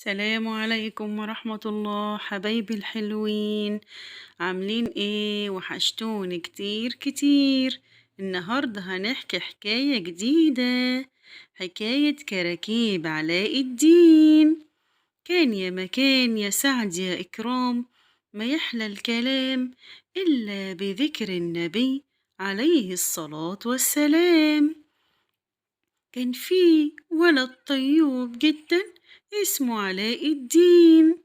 السلام عليكم ورحمة الله. حبايبي الحلوين، عاملين ايه؟ وحشتوني كتير كتير. النهاردة هنحكي حكاية جديدة، حكاية كراكيب علاء الدين. كان يا مكان يا سعد يا إكرام، ما يحلى الكلام إلا بذكر النبي عليه الصلاة والسلام. كان في ولد طيوب جدا اسمه علاء الدين،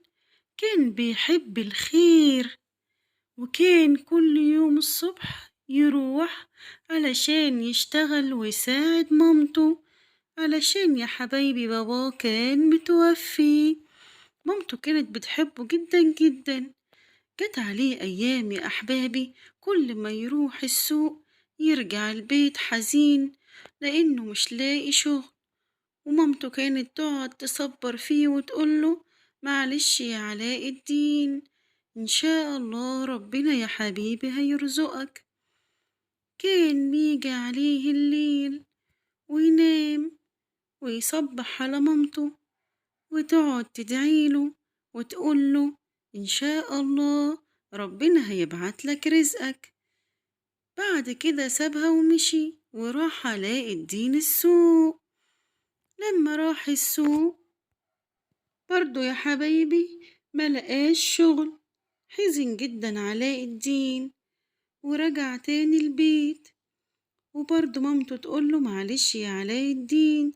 كان بيحب الخير، وكان كل يوم الصبح يروح علشان يشتغل ويساعد مامته، علشان يا حبايبي باباه كان متوفي. مامته كانت بتحبه جدا جدا. جت عليه أيام يا أحبابي كل ما يروح السوق يرجع البيت حزين لأنه مش لاقي شغل، ومامته كانت تقعد تصبر فيه وتقوله معلش يا علاء الدين، إن شاء الله ربنا يا حبيبي هيرزقك. كان بيجي عليه الليل وينام ويصبح على مامته وتقعد تدعيله وتقوله إن شاء الله ربنا هيبعتلك رزقك. بعد كده سابها ومشي وراح علاء الدين السوق. لما راح السوق برضو يا حبايبي ما لقاش شغل، حزن جدا علاء الدين ورجع تاني البيت، وبرضو مامته تقوله معلش يا علاء الدين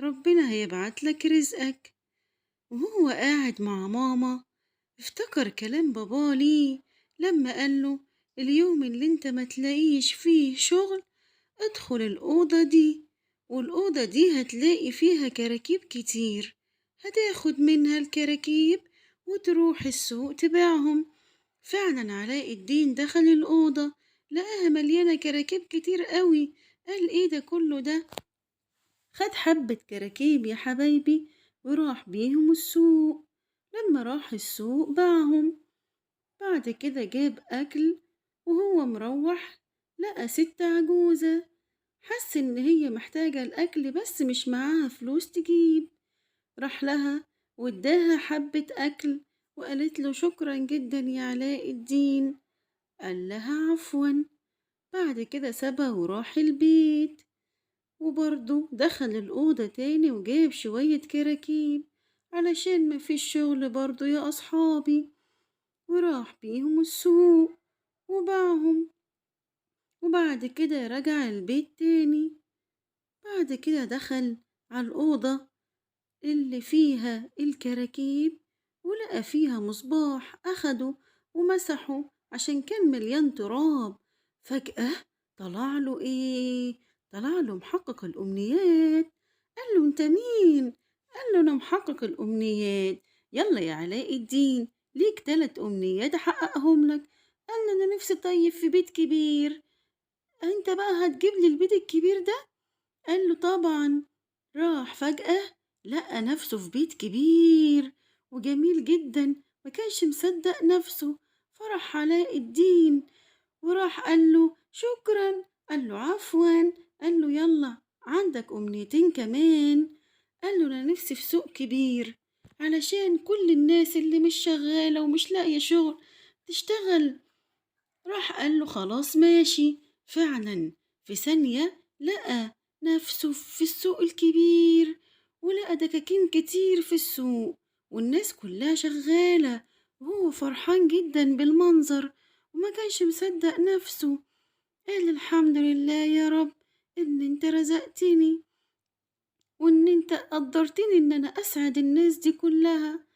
ربنا هيبعتلك رزقك. وهو قاعد مع ماما افتكر كلام باباه ليه لما قاله اليوم اللي انت ما تلاقيش فيه شغل ادخل الأوضة دي، والأوضة دي هتلاقي فيها كراكيب كتير، هتاخد منها الكراكيب وتروح السوق تبيعهم. فعلا علاء الدين دخل الأوضة لقاها مليانة كراكيب كتير قوي، قال ايه ده كله ده؟ خد حبة كراكيب يا حبايبي وراح بيهم السوق. لما راح السوق باعهم. بعد كده جاب أكل، وهو مروح لقى ست عجوزة، حس إن هي محتاجة الأكل بس مش معاها فلوس تجيب. راح لها واداها حبة أكل وقالت له شكرا جدا يا علاء الدين. قال لها عفوا. بعد كده سابها وراح البيت، وبرضه دخل الأوضة تاني وجاب شوية كراكيب علشان مفيش شغل برضه يا أصحابي، وراح بيهم السوق وباعهم. وبعد كده رجع البيت تاني. بعد كده دخل على الأوضة اللي فيها الكراكيب ولقى فيها مصباح، أخده ومسحه عشان كان مليان تراب. فجأة طلع له إيه؟ طلع له محقق الأمنيات. قال له أنت مين؟ قال له أنا محقق الأمنيات، يلا يا علاء الدين ليك 3 أمنيات أحققهم لك. قال له أنا نفسي طيب في بيت كبير، أنت بقى هتجيب لي البيت الكبير ده؟ قال له طبعا. راح فجأة لقى نفسه في بيت كبير وجميل جدا، ما كانش مصدق نفسه. فرح علاء الدين وراح قال له شكرا. قال له عفوا. قال له يلا عندك أمنيتين كمان. قال له أنا نفسي في سوق كبير علشان كل الناس اللي مش شغالة ومش لاقية شغل تشتغل. راح قال له خلاص ماشي. فعلا في ثانية لقى نفسه في السوق الكبير، ولقى دكاكين كتير في السوق والناس كلها شغالة، وهو فرحان جدا بالمنظر وما كانش مصدق نفسه. قال الحمد لله يا رب إن انت رزقتني وإن انت قدرتني إن أنا أسعد الناس دي كلها.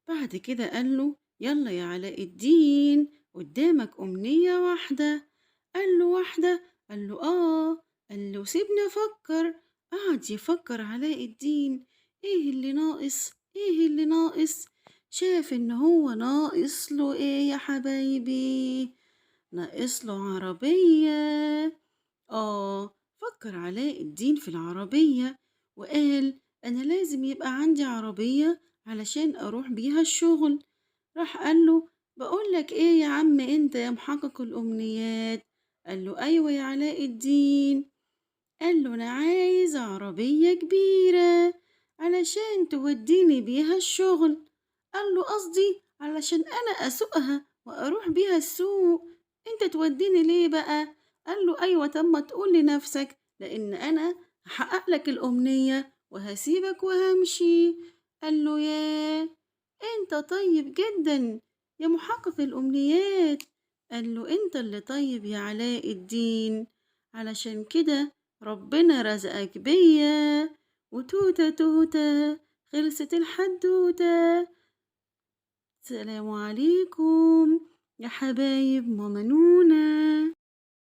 بعد كده قال له يلا يا علاء الدين قدامك أمنية واحدة. قال له واحدة؟ قال له آه. قال له سيبني أفكر. قعد يفكر علاء الدين إيه اللي ناقص، إيه اللي ناقص. شاف إن هو ناقص له إيه يا حبايبي؟ ناقص له عربية. فكر علاء الدين في العربية وقال أنا لازم يبقى عندي عربية علشان أروح بيها الشغل. راح قال له بقولك إيه يا عم أنت يا محقق الأمنيات؟ قال له أيوة يا علاء الدين. قال له أنا عايز عربية كبيرة علشان توديني بيها الشغل. قال له قصدي علشان أنا أسوقها وأروح بيها السوق، أنت توديني ليه بقى؟ قال له أيوة، طب ما تقول لنفسك، لأن أنا هحقق لك الأمنية وهسيبك وهمشي. قال له ياه، أنت طيب جدا يا محقق الأمنيات. قال له أنت اللي طيب يا علاء الدين، علشان كده ربنا رزقك بيا. وتوتة توتة خلصت الحدوتة. سلام عليكم يا حبايب ماما نونا.